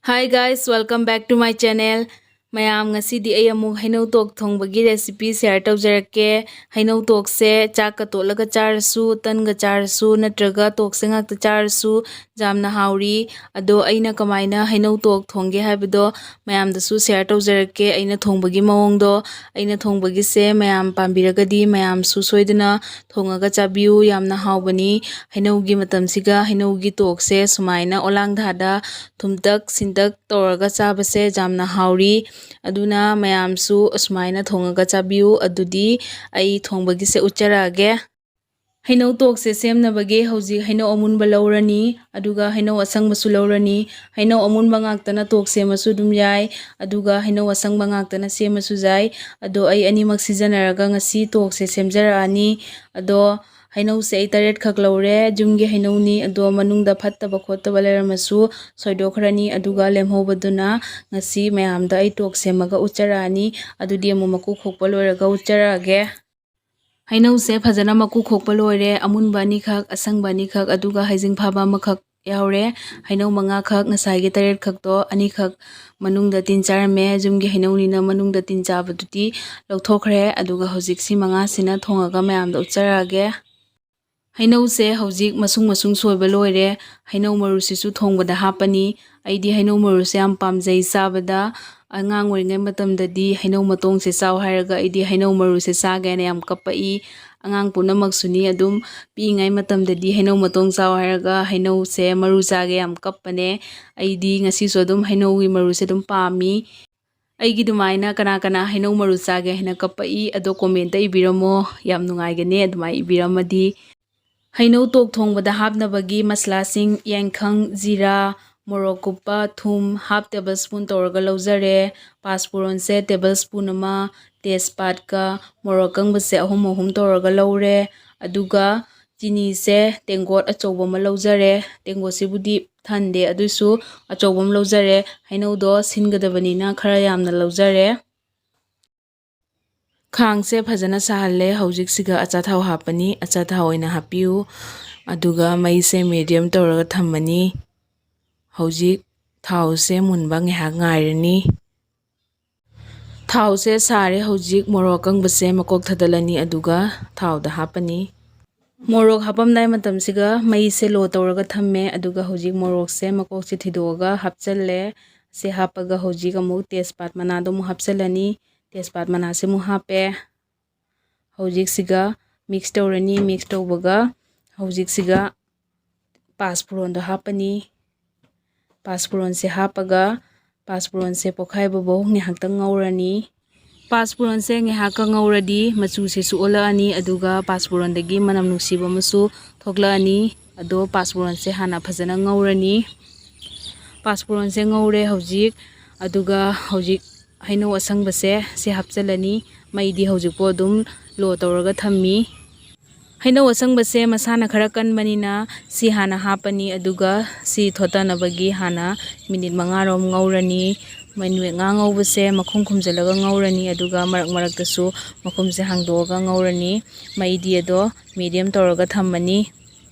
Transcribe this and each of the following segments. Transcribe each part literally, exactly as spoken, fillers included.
Hi guys, welcome back to my channel. ꯃꯌꯥꯝ, ꯉꯁꯤꯗꯤ ꯑꯩ ꯑꯃꯨꯛ ꯍꯩꯅꯧ ꯇꯣꯛ ꯊꯣꯡꯕꯒꯤ recipe share ꯇꯧꯖꯔꯛꯀꯦ꯫ ꯍꯩꯅꯧ ꯇꯣꯛꯁꯦ ꯆꯥꯛꯀ ꯇꯣꯠꯂꯒ ꯆꯥꯔꯁꯨ, ꯇꯟꯒ ꯆꯥꯔꯁꯨ, ꯅꯠꯇ꯭ꯔꯒ ꯇꯣꯛꯁꯦ ꯉꯥꯛꯇ ꯆꯥꯔꯁꯨ ꯌꯥꯝꯅ ꯍꯥꯎꯔꯤ꯫ ꯑꯗꯣ ꯑꯩꯅ ꯀꯃꯥꯏꯅ ꯍꯩꯅꯧ ꯇꯣꯛ ꯊꯣꯡꯒꯦ ꯍꯥꯏꯕꯗꯣ ꯃꯌꯥꯝꯗꯁꯨ share ꯇꯧꯖꯔꯛꯀꯦ꯫ ꯑꯩꯅ ꯊꯣꯡꯕꯒꯤ ꯃꯑꯣꯡꯗꯣ, ꯑꯩꯅ ꯊꯣꯡꯕꯒꯤꯁꯦ ꯃꯌꯥꯝ ꯄꯥꯝꯕꯤꯔꯒꯗꯤ ꯃꯌꯥꯝꯁꯨ ꯁꯣꯏꯗꯅ ꯊꯣꯡꯉꯒ ꯆꯥꯕꯤꯌꯨ꯫ ꯌꯥꯝꯅ ꯍꯥꯎꯕꯅꯤ꯫ ꯍꯩꯅꯧꯒꯤ ꯃꯇꯝꯁꯤꯒ ꯍꯩꯅꯧꯒꯤ ꯇꯣꯛꯁꯦ ꯁꯨꯃꯥꯏꯅ ꯑꯣꯂꯥꯡ ꯊꯥꯗ ꯊꯨꯝꯇꯛ ꯁꯤꯟꯇꯛ ꯇꯧꯔꯒ ꯆꯥꯕꯁꯦ ꯌꯥꯝꯅ ꯍꯥꯎꯔꯤ꯫ ꯑꯗꯨꯅ ꯃꯌꯥꯝꯁꯨ ꯑꯁꯨꯃꯥꯏꯅ ꯊꯣꯡꯉꯒ ꯆꯥꯕꯤꯌꯨ꯫ ꯑꯗꯨꯗꯤ ꯑꯩ ꯊꯣꯡꯕꯒꯤꯁꯦ ꯎꯠꯆꯔꯛꯑꯒꯦ꯫ ꯍꯩꯅꯧ ꯇꯣꯛꯁꯦ ꯁꯦꯝꯅꯕꯒꯤ ꯍꯧꯖꯤꯛ ꯍꯩꯅꯧ ꯑꯃꯨꯟꯕ ꯂꯧꯔꯅꯤ, ꯑꯗꯨꯒ ꯍꯩꯅꯧ ꯑꯁꯪꯕꯁꯨ ꯂꯧꯔꯅꯤ꯫ ꯍꯩꯅꯧ ꯑꯃꯨꯟꯕ ꯉꯥꯛꯇꯅ ꯇꯣꯛ ꯁꯦꯝꯃꯁꯨ ꯑꯗꯨꯝ ꯌꯥꯏ, ꯑꯗꯨꯒ ꯍꯩꯅꯧ ꯑꯁꯪꯕ ꯉꯥꯛꯇꯅ ꯁꯦꯝꯃꯁꯨ ꯌꯥꯏ꯫ ꯑꯗꯣ ꯑꯩ ꯑꯅꯤꯃꯛ ꯁꯤꯖꯤꯟꯅꯔꯒ ꯉꯁꯤ ꯇꯣꯛꯁꯦ ꯁꯦꯝꯖꯔꯛꯑꯅꯤ꯫ ꯑꯗꯣ ꯍꯩꯅꯧꯁꯦ ꯑꯩ ꯇꯔꯦꯠꯈꯛ ꯂꯧꯔꯦ꯫ ꯌꯨꯝꯒꯤ ꯍꯩꯅꯧꯅꯤ, ꯑꯗꯣ ꯃꯅꯨꯡꯗ ꯐꯠꯇꯕ ꯈꯣꯠꯇꯕ ꯂꯩꯔꯝꯃꯁꯨ ꯁꯣꯏꯗꯣꯛꯈ꯭ꯔꯅꯤ꯫ ꯑꯗꯨꯒ ꯂꯦꯝꯍꯧꯕꯗꯨꯅ ꯉꯁꯤ ꯃꯌꯥꯝꯗ ꯑꯩ ꯇꯣꯛ ꯁꯦꯝꯃꯒ ꯎꯠꯆꯔꯛꯑꯅꯤ꯫ ꯑꯗꯨꯗꯤ ꯑꯃꯨꯛ ꯃꯀꯨ ꯈꯣꯛꯄ ꯂꯣꯏꯔꯒ ꯎꯠꯆꯔꯛꯑꯒꯦ꯫ ꯍꯩꯅꯧꯁꯦ ꯐꯖꯅ ꯃꯀꯨ ꯈꯣꯛꯄ ꯂꯣꯏꯔꯦ꯫ ꯑꯃꯨꯟꯕ ꯑꯅꯤꯈꯛ, ꯑꯁꯪꯕ ꯑꯅꯤꯈꯛ, ꯑꯗꯨꯒ ꯍꯩꯖꯤꯡ ꯐꯥꯕ ꯑꯃꯈꯛ ꯌꯥꯎꯔꯦ꯫ ꯍꯩꯅꯧ ꯃꯉꯥꯈꯛ, ꯉꯁꯥꯏꯒꯤ ꯇꯔꯦꯠꯈꯛꯇꯣ ꯑꯅꯤꯈꯛ ꯃꯅꯨꯡꯗ ꯇꯤꯟ ꯆꯥꯔꯝꯃꯦ꯫ ꯌꯨꯝꯒꯤ ꯍꯩꯅꯧꯅꯤꯅ ꯃꯅꯨꯡꯗ ꯇꯤꯟ ꯆꯥꯕꯗꯨꯗꯤ ꯂꯧꯊꯣꯛꯈ꯭ꯔꯦ꯫ ꯑꯗꯨꯒ ꯍꯧꯖꯤꯛ ꯁꯤ ꯃꯉꯥꯁꯤꯅ ꯊꯣꯡꯉꯒ ꯃꯌꯥꯝꯗ ꯎꯠꯆꯔꯛꯑꯒꯦ꯫ ꯍꯩꯅꯧꯁꯦ ꯍꯧꯖꯤꯛ ꯃꯁꯨꯡ ꯃꯁꯨꯡ ꯁꯣꯏꯕ ꯂꯣꯏꯔꯦ꯫ ꯍꯩꯅꯧ ꯃꯔꯨꯁꯤꯁꯨ ꯊꯣꯡꯕꯗ ꯍꯥꯞꯄꯅꯤ꯫ ꯑꯩꯗꯤ ꯍꯩꯅꯧ ꯃꯔꯨꯁꯦ ꯌꯥꯝ ꯄꯥꯝꯖꯩ ꯆꯥꯕꯗ꯫ ꯑꯉꯥꯡ ꯑꯣꯏꯔꯤꯉꯩ ꯃꯇꯝꯗꯗꯤ ꯍꯩꯅꯧ ꯃꯇꯣꯡꯁꯦ ꯆꯥꯎ ꯍꯥꯏꯔꯒ ꯑꯩꯗꯤ ꯍꯩꯅꯧ ꯃꯔꯨꯁꯦ ꯆꯥꯒꯦꯅ ꯌꯥꯝ ꯀꯞꯄꯛꯏ꯫ ꯑꯉꯥꯡ ꯄꯨꯝꯅꯃꯛꯁꯨꯅꯤ ꯑꯗꯨꯝ꯫ ꯄꯤꯛꯏꯉꯩ ꯃꯇꯝꯗꯗꯤ ꯍꯩꯅꯧ ꯃꯇꯣꯡ ꯆꯥꯎ ꯍꯥꯏꯔꯒ ꯍꯩꯅꯧꯁꯦ ꯃꯔꯨ ꯆꯥꯒꯦ ꯌꯥꯝ ꯀꯞꯄꯅꯦ꯫ ꯑꯩꯗꯤ ꯉꯁꯤꯁꯨ ꯑꯗꯨꯝ ꯍꯩꯅꯧꯒꯤ ꯃꯔꯨꯁꯦ ꯑꯗꯨꯝ ꯄꯥꯝꯃꯤ꯫ ꯑꯩꯒꯤ ꯑꯗꯨꯃꯥꯏꯅ ꯀꯅꯥ ꯀꯅꯥ ꯍꯩꯅꯧ ꯃꯔꯨ ꯆꯥꯒꯦ ꯍꯥꯏꯅ ꯀꯞꯄꯛꯏ ꯑꯗꯣ comment ꯏꯕꯤꯔꯝꯃꯣ꯫ ꯌꯥꯝ ꯅꯨꯡꯉꯥꯏꯒꯅꯤ ꯑꯗꯨꯃꯥꯏꯅ ꯏꯕꯤꯔꯝꯃꯗꯤ꯫ ꯍꯩꯅꯧ ꯇꯣꯛ ꯊꯣꯡꯕꯗ ꯍꯥꯞꯅꯕꯒꯤ ꯃꯁꯂꯥꯁꯤꯡ: ꯌꯥꯏꯈꯪ, ꯖꯤꯔꯥ, ꯃꯣꯔꯣꯛ ꯀꯨꯞꯄ, ꯊꯨꯝ half table spoon ꯇꯧꯔꯒ ꯂꯧꯖꯔꯦ꯫ ꯄꯥꯁꯄꯨꯔꯣꯟꯁꯦ table spoon ꯑꯃ, ꯇꯦꯖꯄꯥꯠꯀ ꯃꯣꯔꯣꯛ ꯑꯀꯪꯕꯁꯦ ꯑꯍꯨꯝ ꯑꯍꯨꯝ ꯇꯧꯔꯒ ꯂꯧꯔꯦ꯫ ꯑꯗꯨꯒ ꯆꯤꯅꯤꯁꯦ ꯇꯦꯡꯀꯣꯠ ꯑꯆꯧꯕ ꯑꯃ ꯂꯧꯖꯔꯦ꯫ ꯇꯦꯡꯀꯣꯠꯁꯤꯕꯨꯗꯤ ꯊꯟꯗꯦ, ꯑꯗꯨꯏꯁꯨ ꯑꯆꯧꯕ ꯑꯃ ꯂꯧꯖꯔꯦ꯫ ꯍꯩꯅꯧꯗꯣ ꯁꯤꯟꯒꯗꯕꯅꯤꯅ ꯈꯔ ꯌꯥꯝꯅ ꯂꯧꯖꯔꯦ꯫ ꯈꯥꯡꯁꯦ ꯐꯖꯅ ꯁꯥꯍꯜꯂꯦ꯫ ꯍꯧꯖꯤꯛꯁꯤꯒ ꯑꯆꯥꯊꯥꯎ ꯍꯥꯞꯄꯅꯤ꯫ ꯑꯆꯥꯊꯥꯎ ꯑꯣꯏꯅ ꯍꯥꯞꯄꯤꯌꯨ꯫ ꯑꯗꯨꯒ ꯃꯩꯁꯦ medium ꯇꯧꯔꯒ ꯊꯝꯃꯅꯤ꯫ ꯍꯧꯖꯤꯛ ꯊꯥꯎꯁꯦ ꯃꯨꯟꯕ ꯉꯥꯏꯍꯥꯛ ꯉꯥꯏꯔꯅꯤ꯫ ꯊꯥꯎꯁꯦ ꯁꯥꯔꯦ꯫ ꯍꯧꯖꯤꯛ ꯃꯣꯔꯣꯛ ꯑꯀꯪꯕꯁꯦ ꯃꯀꯣꯛ ꯊꯗꯠꯂꯅꯤ, ꯑꯗꯨꯒ ꯊꯥꯎꯗ ꯍꯥꯞꯄꯅꯤ꯫ ꯃꯣꯔꯣꯛ ꯍꯥꯞꯄꯝꯗꯥꯏ ꯃꯇꯝꯁꯤꯒ ꯃꯩꯁꯦ low ꯇꯧꯔꯒ ꯊꯝꯃꯦ, ꯑꯗꯨꯒ ꯍꯧꯖꯤꯛ ꯃꯣꯔꯣꯛꯁꯦ ꯃꯀꯣꯛꯁꯦ ꯊꯤꯗꯣꯛꯑꯒ ꯍꯥꯞꯆꯜꯂꯦ꯫ ꯁꯤ ꯍꯥꯞꯄꯒ ꯍꯧꯖꯤꯛ ꯑꯃꯨꯛ ꯇꯦꯖꯄꯥꯠ ꯃꯅꯥꯗꯣ ꯑꯃꯨꯛ ꯍꯥꯞꯆꯜꯂꯅꯤ꯫ ꯇꯦꯖꯄꯥꯠ ꯃꯅꯥꯁꯦ ꯑꯃꯨꯛ ꯍꯥꯞꯄꯦ꯫ ꯍꯧꯖꯤꯛꯁꯤꯒ mix ꯇꯧꯔꯅꯤ꯫ Mix ꯇꯧꯕꯒ ꯍꯧꯖꯤꯛꯁꯤꯒ ꯄꯥꯁꯄꯨꯔꯣꯟꯗꯣ ꯍꯥꯞꯄꯅꯤ꯫ ꯄꯥꯁꯄꯨꯔꯣꯟꯁꯦ ꯍꯥꯞꯄꯒ ꯄꯥꯁꯄꯨꯔꯣꯟꯁꯦ ꯄꯣꯛꯈꯥꯏꯕꯐꯧ ꯉꯥꯏꯍꯥꯛꯇꯪ ꯉꯧꯔꯅꯤ꯫ ꯄꯥꯁꯄꯨꯔꯣꯟꯁꯦ ꯉꯥꯏꯍꯥꯛꯀ ꯉꯧꯔꯗꯤ ꯃꯆꯨꯁꯤꯁꯨ ꯑꯣꯜꯂꯛꯑꯅꯤ, ꯑꯗꯨꯒ ꯄꯥꯁꯄꯨꯔꯣꯟꯗꯒꯤ ꯃꯅꯝ ꯅꯨꯡꯁꯤꯕ ꯑꯃꯁꯨ ꯊꯣꯛꯂꯛꯑꯅꯤ꯫ ꯑꯗꯣ ꯄꯥꯁꯄꯨꯔꯣꯟꯁꯦ ꯍꯥꯟꯅ ꯐꯖꯅ ꯉꯧꯔꯅꯤ꯫ ꯄꯥꯁꯄꯨꯔꯣꯟꯁꯦ ꯉꯧꯔꯦ ꯍꯧꯖꯤꯛ꯫ ꯑꯗꯨꯒ ꯍꯧꯖꯤꯛ ꯍꯩꯅꯧ ꯑꯁꯪꯕꯁꯦ ꯁꯤ ꯍꯥꯞꯆꯤꯜꯂꯅꯤ꯫ ꯃꯩꯗꯤ ꯍꯧꯖꯤꯛꯄꯨ ꯑꯗꯨꯝ low ꯇꯧꯔꯒ ꯊꯝꯃꯤ꯫ ꯍꯩꯅꯧ ꯑꯁꯪꯕꯁꯦ ꯃꯁꯥꯅ ꯈꯔ ꯀꯟꯕꯅꯤꯅ ꯁꯤ ꯍꯥꯟꯅ ꯍꯥꯞꯄꯅꯤ, ꯑꯗꯨꯒ ꯁꯤ ꯊꯣꯠꯇꯅꯕꯒꯤ ꯍꯥꯟꯅ ꯃꯤꯅꯤꯠ ꯃꯉꯥꯔꯣꯝ ꯉꯧꯔꯅꯤ꯫ ꯃꯤꯅꯤꯠ ꯃꯉꯥ ꯉꯧꯕꯁꯦ ꯃꯈꯨꯝ ꯈꯨꯝꯖꯤꯜꯂꯒ ꯉꯧꯔꯅꯤ, ꯑꯗꯨꯒ ꯃꯔꯛ ꯃꯔꯛꯇꯁꯨ ꯃꯈꯨꯝꯁꯦ ꯍꯥꯡꯗꯣꯛꯑꯒ ꯉꯧꯔꯅꯤ꯫ ꯃꯩꯗꯤ ꯑꯗꯣ medium ꯇꯧꯔꯒ ꯊꯝꯃꯅꯤ꯫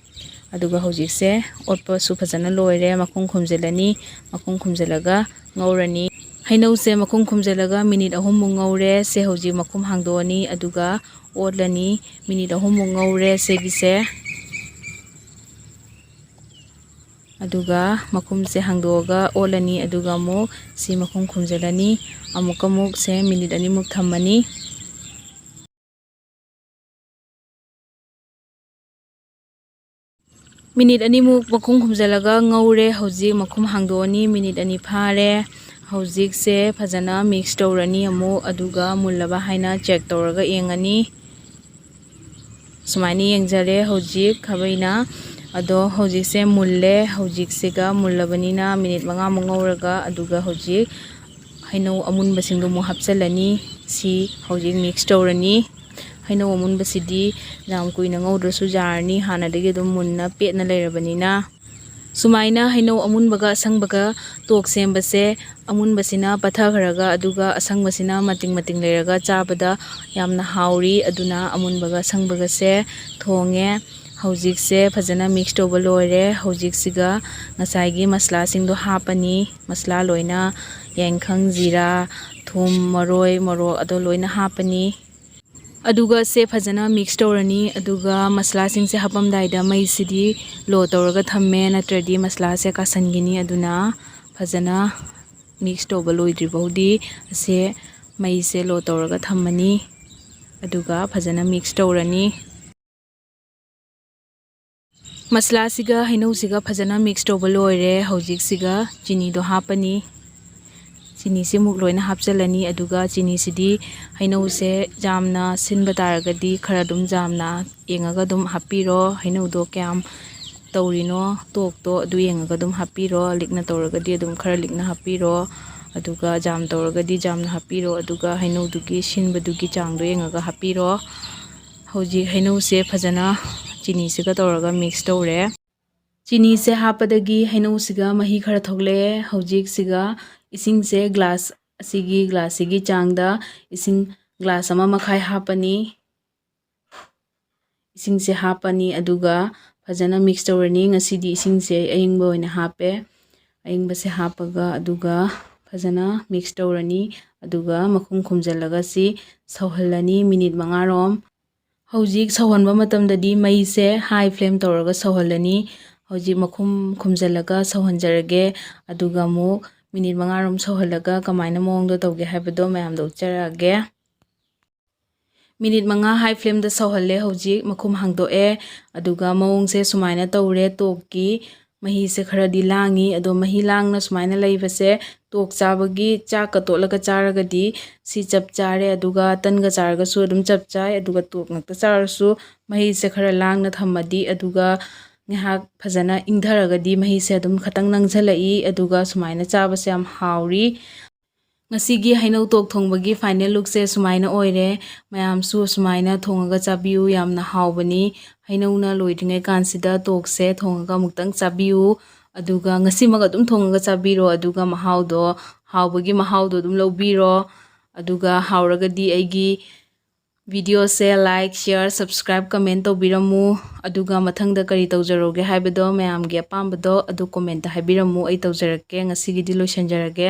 ꯑꯗꯨꯒ ꯍꯧꯖꯤꯛꯁꯦ ꯑꯣꯠꯄꯁꯨ ꯐꯖꯅ ꯂꯣꯏꯔꯦ꯫ ꯃꯈꯨꯝ ꯈꯨꯝꯖꯤꯜꯂꯅꯤ꯫ ꯃꯈꯨꯝ ꯈꯨꯝꯖꯤꯜꯂꯒ ꯉꯧꯔꯅꯤ꯫ ꯍꯩꯅꯧꯁꯦ ꯃꯈꯨꯝ ꯈꯨꯝꯖꯤꯜꯂꯒ ꯃꯤꯅꯤꯠ ꯑꯍꯨꯝꯃꯨꯛ ꯉꯧꯔꯦ꯫ ꯁꯦ ꯍꯧꯖꯤꯛ ꯃꯈꯨꯝ ꯍꯥꯡꯗꯣꯛꯑꯅꯤ, ꯑꯗꯨꯒ ꯑꯣꯠꯂꯅꯤ꯫ ꯃꯤꯅꯤꯠ ꯑꯍꯨꯝꯃꯨꯛ ꯉꯧꯔꯦ ꯁꯤꯒꯤꯁꯦ꯫ ꯑꯗꯨꯒ ꯃꯈꯨꯝꯁꯦ ꯍꯥꯡꯗꯣꯛꯑꯒ ꯑꯣꯠꯂꯅꯤ, ꯑꯗꯨꯒ ꯑꯃꯨꯛ ꯁꯤ ꯃꯈꯨꯝ ꯈꯨꯝꯖꯤꯜꯂꯅꯤ꯫ ꯑꯃꯨꯛꯀ ꯑꯃꯨꯛ ꯁꯦ ꯃꯤꯅꯤꯠ ꯑꯅꯤꯃꯨꯛ ꯊꯝꯃꯅꯤ꯫ ꯃꯤꯅꯤꯠ ꯑꯅꯤꯃꯨꯛ ꯃꯈꯨꯝ ꯈꯨꯝꯖꯤꯜꯂꯒ ꯉꯧꯔꯦ꯫ ꯍꯧꯖꯤꯛ ꯃꯈꯨꯝ ꯍꯥꯡꯗꯣꯛꯑꯅꯤ꯫ ꯃꯤꯅꯤꯠ ꯑꯅꯤ ꯐꯥꯔꯦ꯫ ꯍꯧꯖꯤꯛꯁꯦ ꯐꯖꯅ mix ꯇꯧꯔꯅꯤ ꯑꯃꯨꯛ, ꯑꯗꯨꯒ ꯃꯨꯜꯂꯕ ꯍꯥꯏꯅ check ꯇꯧꯔꯒ ꯌꯦꯡꯉꯅꯤ꯫ ꯁꯨꯃꯥꯏꯅ ꯌꯦꯡꯖꯔꯦ ꯍꯧꯖꯤꯛ ꯈꯥꯕꯩꯅ꯫ ꯑꯗꯣ ꯍꯧꯖꯤꯛꯁꯦ ꯃꯨꯜꯂꯦ꯫ ꯍꯧꯖꯤꯛꯁꯤꯒ ꯃꯨꯜꯂꯕꯅꯤꯅ ꯃꯤꯅꯤꯠ ꯃꯉꯥꯃꯨꯛ ꯉꯧꯔꯒ, ꯑꯗꯨꯒ ꯍꯧꯖꯤꯛ ꯍꯩꯅꯧ ꯑꯃꯨꯟꯕꯁꯤꯡꯗꯣ ꯑꯃꯨꯛ ꯍꯥꯞꯆꯤꯜꯂꯅꯤ꯫ ꯁꯤ ꯍꯧꯖꯤꯛ mix ꯇꯧꯔꯅꯤ꯫ ꯍꯩꯅꯧ ꯑꯃꯨꯟꯕꯁꯤꯗꯤ ꯌꯥꯝ ꯀꯨꯏꯅ ꯉꯧꯗ꯭ꯔꯁꯨ ꯌꯥꯔꯅꯤ, ꯍꯥꯟꯅꯗꯒꯤ ꯑꯗꯨꯝ ꯃꯨꯟꯅ ꯄꯦꯠꯅ ꯂꯩꯔꯕꯅꯤꯅ꯫ ꯁꯨꯃꯥꯏꯅ ꯍꯩꯅꯧ ꯑꯃꯨꯟꯕꯒ ꯑꯁꯪꯕꯒ ꯇꯣꯛ ꯁꯦꯝꯕꯁꯦ, ꯑꯃꯨꯟꯕꯁꯤꯅ ꯄꯠꯊꯈ꯭ꯔꯒ, ꯑꯗꯨꯒ ꯑꯁꯪꯕꯁꯤꯅ ꯃꯇꯤꯡ ꯃꯇꯤꯡ ꯂꯩꯔꯒ ꯆꯥꯕꯗ ꯌꯥꯝꯅ ꯍꯥꯎꯔꯤ꯫ ꯑꯗꯨꯅ ꯑꯃꯨꯟꯕꯒ ꯑꯁꯪꯕꯒꯁꯦ ꯊꯣꯡꯉꯦ꯫ ꯍꯧꯖꯤꯛꯁꯦ ꯐꯖꯅ mix ꯇꯧꯕ ꯂꯣꯏꯔꯦ꯫ ꯍꯧꯖꯤꯛꯁꯤꯒ ꯉꯁꯥꯏꯒꯤ ꯃꯁꯂꯥꯁꯤꯡꯗꯣ ꯍꯥꯞꯄꯅꯤ꯫ ꯃꯁꯂꯥ ꯂꯣꯏꯅ, ꯌꯥꯏꯉꯪ, ꯖꯤꯔꯥ, ꯊꯨꯝ, ꯃꯔꯣꯏ, ꯃꯣꯔꯣꯛ ꯑꯗꯣ ꯂꯣꯏꯅ ꯍꯥꯞꯄꯅꯤ꯫ ꯑꯗꯨꯒ ꯁꯦ ꯐꯖꯅ mix ꯇꯧꯔꯅꯤ꯫ ꯑꯗꯨꯒ ꯃꯁꯂꯥꯁꯤꯡꯁꯦ ꯍꯥꯞꯄꯝꯗꯥꯏꯗ ꯃꯩꯁꯤꯗꯤ low ꯇꯧꯔꯒ ꯊꯝꯃꯦ, ꯅꯠꯇ꯭ꯔꯗꯤ ꯃꯁꯂꯥꯁꯦ ꯀꯥꯁꯟꯈꯤꯅꯤ꯫ ꯑꯗꯨꯅ ꯐꯖꯅ mix ꯇꯧꯕ ꯂꯣꯏꯗ꯭ꯔꯤ ꯐꯥꯎꯗꯤ ꯑꯁꯦ ꯃꯩꯁꯦ low ꯇꯧꯔꯒ ꯊꯝꯃꯅꯤ꯫ ꯑꯗꯨꯒ ꯐꯖꯅ mix ꯇꯧꯔꯅꯤ꯫ ꯃꯁꯂꯥꯁꯤꯒ ꯍꯩꯅꯧꯁꯤꯒ ꯐꯖꯅ mix ꯇꯧꯕ ꯂꯣꯏꯔꯦ꯫ ꯍꯧꯖꯤꯛꯁꯤꯒ ꯆꯤꯅꯤꯗꯣ ꯍꯥꯞꯄꯅꯤ꯫ ꯆꯤꯅꯤꯁꯤ ꯑꯃꯨꯛ ꯂꯣꯏꯅ ꯍꯥꯞꯆꯤꯜꯂꯅꯤ꯫ ꯑꯗꯨꯒ ꯆꯤꯅꯤꯁꯤꯗꯤ ꯍꯩꯅꯧꯁꯦ ꯌꯥꯝꯅ ꯁꯤꯟꯕ ꯇꯥꯔꯒꯗꯤ ꯈꯔ ꯑꯗꯨꯝ ꯌꯥꯝꯅ ꯌꯦꯡꯉꯒ ꯑꯗꯨꯝ ꯍꯥꯞꯄꯤꯔꯣ꯫ ꯍꯩꯅꯧꯗꯣ ꯀꯌꯥꯝ ꯇꯧꯔꯤꯅꯣ, ꯇꯣꯛꯇꯣ, ꯑꯗꯨ ꯌꯦꯡꯉꯒ ꯑꯗꯨꯝ ꯍꯥꯞꯄꯤꯔꯣ꯫ ꯂꯤꯛꯅ ꯇꯧꯔꯒꯗꯤ ꯑꯗꯨꯝ ꯈꯔ ꯂꯤꯛꯅ ꯍꯥꯞꯄꯤꯔꯣ, ꯑꯗꯨꯒ ꯖꯥꯝ ꯇꯧꯔꯒꯗꯤ ꯖꯥꯝꯅ ꯍꯥꯞꯄꯤꯔꯣ, ꯑꯗꯨꯒ ꯍꯩꯅꯧꯗꯨꯒꯤ ꯁꯤꯟꯕꯗꯨꯒꯤ ꯆꯥꯡꯗꯣ ꯌꯦꯡꯉꯒ ꯍꯥꯞꯄꯤꯔꯣ꯫ ꯍꯧꯖꯤꯛ ꯍꯩꯅꯧꯁꯦ ꯐꯖꯅ ꯆꯤꯅꯤꯁꯤꯒ ꯇꯧꯔꯒ mix ꯇꯧꯔꯦ꯫ ꯆꯤꯅꯤꯁꯦ ꯍꯥꯞꯄꯗꯒꯤ ꯍꯩꯅꯧꯁꯤꯒ ꯃꯍꯤ ꯈꯔ ꯊꯣꯛꯂꯛꯑꯦ꯫ ꯍꯧꯖꯤꯛꯁꯤꯒ ꯏꯁꯤꯡꯁꯦ glass, ꯑꯁꯤꯒꯤ glassꯁꯤꯒꯤ ꯆꯥꯡꯗ ꯏꯁꯤꯡ glass ꯑꯃ ꯃꯈꯥꯏ ꯍꯥꯞꯄꯅꯤ꯫ ꯏꯁꯤꯡꯁꯦ ꯍꯥꯞꯄꯅꯤ, ꯑꯗꯨꯒ ꯐꯖꯅ mix ꯇꯧꯔꯅꯤ꯫ ꯉꯁꯤꯗꯤ ꯏꯁꯤꯡꯁꯦ ꯑꯌꯤꯡꯕ ꯑꯣꯏꯅ ꯍꯥꯞꯄꯦ꯫ ꯑꯌꯤꯡꯕꯁꯦ ꯍꯥꯞꯄꯒ, ꯑꯗꯨꯒ ꯐꯖꯅ mix ꯇꯧꯔꯅꯤ꯫ ꯑꯗꯨꯒ ꯃꯈꯨꯝ ꯈꯨꯝꯖꯤꯜꯂꯒ ꯁꯤ ꯁꯧꯍꯜꯂꯅꯤ minute ꯃꯉꯥꯔꯣꯝ꯫ ꯍꯧꯖꯤꯛ ꯁꯧꯍꯟꯕ ꯃꯇꯝꯗꯗꯤ ꯃꯩꯁꯦ high flame ꯇꯧꯔꯒ ꯁꯧꯍꯜꯂꯅꯤ꯫ ꯍꯧꯖꯤꯛ ꯃꯈꯨꯝ ꯈꯨꯝꯖꯤꯜꯂꯒ ꯁꯧꯍꯟꯖꯔꯒꯦ꯫ ꯑꯗꯨꯒ ꯑꯃꯨꯛ minute ꯃꯉꯥꯔꯣꯝ ꯁꯧꯍꯜꯂꯒ ꯀꯃꯥꯏꯅ ꯃꯑꯣꯡꯗꯣ ꯇꯧꯒꯦ ꯍꯥꯏꯕꯗꯣ ꯃꯌꯥꯝꯗ ꯎꯠꯆꯔꯛꯑꯒꯦ꯫ Minute ꯃꯉꯥ high flameꯗ ꯁꯧꯍꯜꯂꯦ꯫ ꯍꯧꯖꯤꯛ ꯃꯈꯨꯝ ꯍꯥꯡꯗꯣꯛꯑꯦ꯫ ꯑꯗꯨꯒ ꯃꯑꯣꯡꯁꯦ ꯁꯨꯃꯥꯏꯅ ꯇꯧꯔꯦ꯫ ꯇꯣꯛꯀꯤ ꯃꯍꯤꯁꯦ ꯈꯔꯗꯤ ꯂꯥꯡꯉꯤ꯫ ꯑꯗꯣ ꯃꯍꯤ ꯂꯥꯡꯅ ꯁꯨꯃꯥꯏꯅ ꯂꯩꯕꯁꯦ ꯇꯣꯛ ꯆꯥꯕꯒꯤ, ꯆꯥꯛꯀ ꯇꯣꯠꯂꯒ ꯆꯥꯔꯒꯗꯤ ꯁꯤ ꯆꯞ ꯆꯥꯔꯦ꯫ ꯑꯗꯨꯒ ꯇꯟꯒ ꯆꯥꯔꯒꯁꯨ ꯑꯗꯨꯝ ꯆꯞ ꯆꯥꯏ꯫ ꯑꯗꯨꯒ ꯇꯣꯛ ꯉꯥꯛꯇ ꯆꯥꯔꯁꯨ ꯃꯍꯤꯁꯦ ꯈꯔ ꯂꯥꯡꯅ ꯊꯝꯃꯗꯤ, ꯑꯗꯨꯒ ꯉꯥꯏꯍꯥꯛ ꯐꯖꯅ ꯏꯪꯊꯔꯒꯗꯤ ꯃꯍꯤꯁꯦ ꯑꯗꯨꯝ ꯈꯇꯪ ꯅꯪꯁꯤꯜꯂꯛꯏ꯫ ꯑꯗꯨꯒ ꯁꯨꯃꯥꯏꯅ ꯆꯥꯕꯁꯦ ꯌꯥꯝ ꯍꯥꯎꯔꯤ꯫ ꯉꯁꯤꯒꯤ ꯍꯩꯅꯧ ꯇꯣꯛ ꯊꯣꯡꯕꯒꯤ final lookꯁꯦ ꯁꯨꯃꯥꯏꯅ ꯑꯣꯏꯔꯦ꯫ ꯃꯌꯥꯝꯁꯨ ꯁꯨꯃꯥꯏꯅ ꯊꯣꯡꯉꯒ ꯆꯥꯕꯤꯌꯨ, ꯌꯥꯝꯅ ꯍꯥꯎꯕꯅꯤ꯫ ꯍꯩꯅꯧꯅ ꯂꯣꯏꯗ꯭ꯔꯤꯉꯩ ꯀꯥꯟꯁꯤꯗ ꯇꯣꯛꯁꯦ ꯊꯣꯡꯉꯒ ꯑꯃꯨꯛꯇꯪ ꯆꯥꯕꯤꯌꯨ꯫ ꯑꯗꯨꯒ ꯉꯁꯤꯃꯛ ꯑꯗꯨꯝ ꯊꯣꯡꯉꯒ ꯆꯥꯕꯤꯔꯣ, ꯑꯗꯨꯒ ꯃꯍꯥꯎꯗꯣ, ꯍꯥꯎꯕꯒꯤ ꯃꯍꯥꯎꯗꯣ ꯑꯗꯨꯝ ꯂꯧꯕꯤꯔꯣ꯫ ꯑꯗꯨꯒ ꯍꯥꯎꯔꯒꯗꯤ ꯑꯩꯒꯤ ꯚꯤꯗꯤꯑꯣꯁꯦ like, share, subscribe, comment ꯇꯧꯕꯤꯔꯝꯃꯨ꯫ ꯑꯗꯨꯒ ꯃꯊꯪꯗ ꯀꯔꯤ ꯇꯧꯖꯔꯛꯎꯒꯦ ꯍꯥꯏꯕꯗꯣ, ꯃꯌꯥꯝꯒꯤ ꯑꯄꯥꯝꯕꯗꯣ ꯑꯗꯨ comment ꯍꯥꯏꯕꯤꯔꯝꯃꯨ꯫ ꯑꯩ ꯇꯧꯖꯔꯛꯀꯦ꯫ ꯉꯁꯤꯒꯤꯗꯤ ꯂꯣꯏꯁꯤꯟꯖꯔꯒꯦ꯫